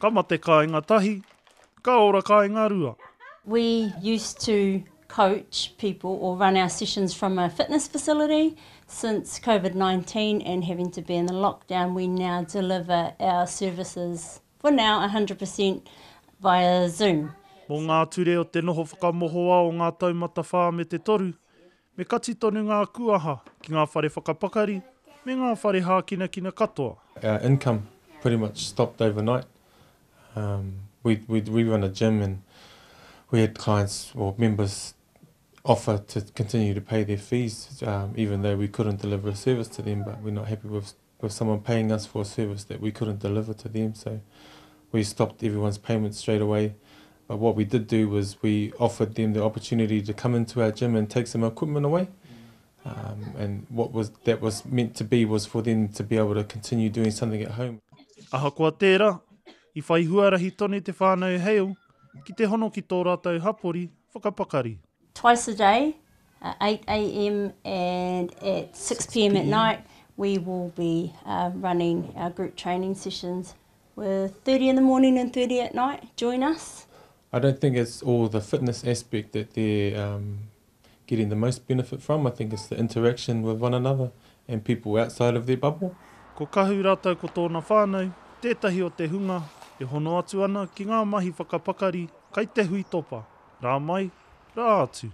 Ka mate kāinga tahi, ka ora kāinga rua. We used to coach people or run our sessions from a fitness facility. Since COVID-19 and having to be in the lockdown, we now deliver our services for now 100% via Zoom. Mō ngā ture o te noho whakamohoa o ngā taumata whā me te toru, me kati tonu ngā kuaha ki ngā whare whakapakari me ngā whare hākinakina katoa. Our income pretty much stopped overnight. Um, we, we, we run a gym and we had clients or members offer to continue to pay their fees, um, even though we couldn't deliver a service to them, but we're not happy with, with someone paying us for a service that we couldn't deliver to them. So we stopped everyone's payments straight away. But what we did do was we offered them the opportunity to come into our gym and take some equipment away. Um, and what was that was meant to be was for them to be able to continue doing something at home. Ahakoa tērā, i whai huarahi tonu te whānau Hale ki te hono ki tō rātou hapori whakapakari. Twice a day, at 8am and at 6pm at night, we will be uh, running our group training sessions with 30 in the morning and 30 at night. Join us. I don't think it's all the fitness aspect that they're um, getting the most benefit from. I think it's the interaction with one another and people outside of their bubble. Ko Kahu rātou ko tōna whānau tētahi o te hunga e hono atu ana ki ngā mahi whakapakari kai te Huitopa, rā mai, rā atu.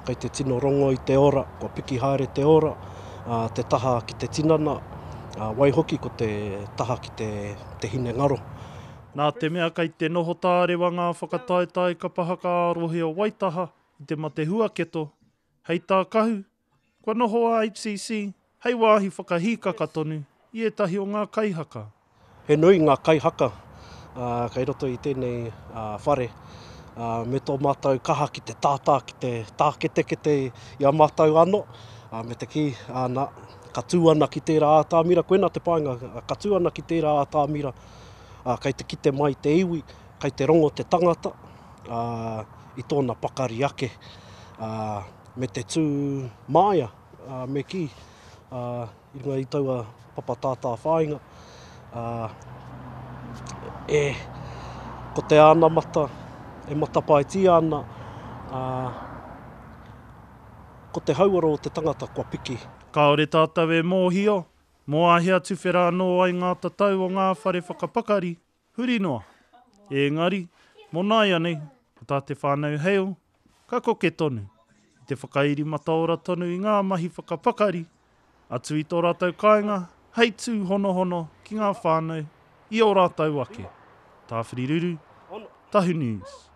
Kei te tino rongo i te ora, kua piki haere te ora, te taha ki te tinana, waihoki ko te taha ki te hinengaro. Nā te mea kei te noho tārewa ngā whakataetae kapa haka ā-rohe o Waitaha i te mate huaketo, hei tā Kahu, kua noho a HCC hei wāhi whakahīkaka tonu i ētahi o ngā kaihaka. He nui ngā kaihaka kei roto i tēnei whare, me tō mātou kaha ki te tātā, ki te tāketekete i a mātou anō, me te kī, ana, ka tū ana ki tērā ātamira, koinā te painga, ka tū ana ki tērā ātamira, kei te kite mai te iwi, kei te rongo te tangata, i tōna pakari ake, me te tū māia, me kī, i runga i taua papa tātāwhāinga, e, ko te anamata e matapaetia ana, ko te hauora o te tangata kua piki. Kāore tātou e mōhio, mō āhea tuwhera anō ai ngā tatau o ngā whare whakapakari huri noa. Ēngari, mō nāianei, ko tā te whānau Hale, ka koke tonu, i te whakairi mataora tonu i ngā mahi whakapakari, atu i tō rātou kāinga hei tūhonohono ki ngā whānau i ō rātou ake. Tāwhiri Ruru, Tahu News.